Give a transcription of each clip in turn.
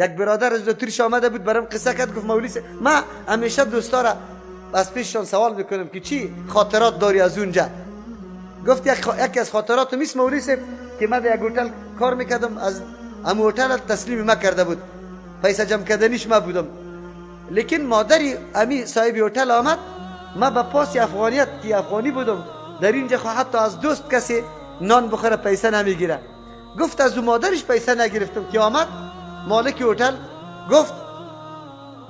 یک برادر از اتریش آمده بود برام قصه کرد، گفت مولوی ما همیشه دوستا را از پیششان سوال میکنم که چی خاطرات داری از اونجا. گفت یکی از خاطرات میس مولوی صاحب که من در یک هتل کار میکردم، از ام هتل تسلیم ما کرده بود، پیسه جمع کردنیش ما بودم، لیکن مادری امی صاحب هتل آمد، ما به پاس افغانیت که افغانی بودم در اینجا خو حتی از دوست کسی نان بخوره پیسه نمیگیره. گفت از او مادرش پیسه نگرفتم که آمد مالک هتل گفت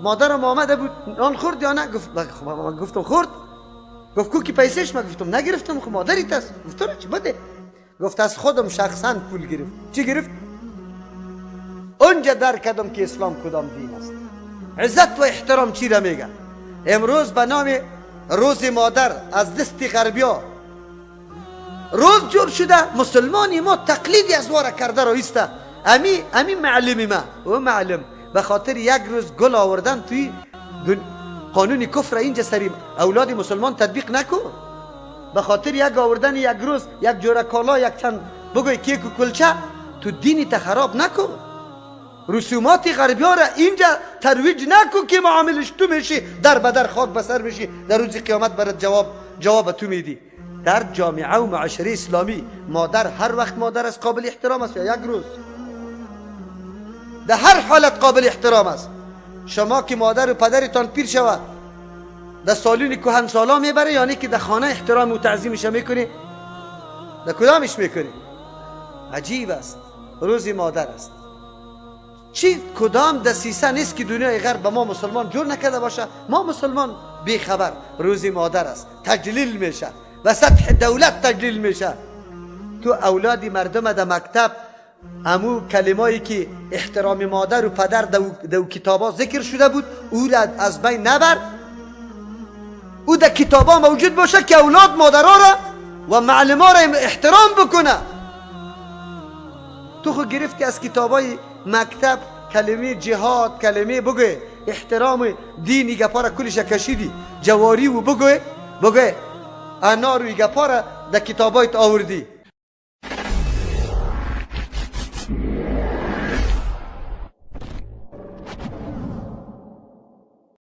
مادرم آمده بود نان خورد یا نه؟ گفت من گفتم خورد. گفت کو کی پیسهش؟ من گفتم نگرفتم، خب مادریت است. گفت تو چی بده؟ گفت از خودم شخصا پول گرفت. چی گرفت؟ اونجا درک کردم که اسلام کدام دین است، عزت و احترام چی را میگه. امروز به نام روز مادر از دست غربیا روز جور شده، مسلمانی ما تقلیدی از واره کرده را ایسته. امی معلمی ما او معلم به خاطر یک روز گل آوردن توی قانون کفر اینجا سری اولاد مسلمان تطبیق نکو. به خاطر یک آوردن یک روز یک جوره کالا یک چند بگوی کیک و کلچه تو دینی تا خراب نکو. رسومات غربی ها را اینجا ترویج نکو که معاملش تو میشی، در بدر خاک بسر میشی، در روز قیامت برات جواب تو میدی. در جامعه و معاشره اسلامی مادر هر وقت مادر است قابل احترام است، یا یک روز در هر حالت قابل احترام است. شما که مادر و پدرتان پیر شود در سالون کهن سالا میبره، یعنی که در خانه احترام و تعظیمش میکنی، در کدامش میکنی؟ عجیب است. روز مادر است. چی کدام دسیسه نیست که دنیای غرب به ما مسلمان جور نکرده باشه. ما مسلمان بیخبر. روز مادر است، تجلیل میشه و سطح دولت تجلیل میشه. تو اولاد مردم در مکتب امو کلمایی که احترام مادر و پدر دو کتابا ذکر شده بود او را از بین نبر. او در کتابا موجود باشه که اولاد مادرها را و معلما را احترام بکنه. تو خو گرفتی از کتابای مکتب کلمه جهاد، کلمه بگوی احترام دینی گپا را کلش کشیدی، جواری و بگوی انار و گپا را در کتابایت آوردی.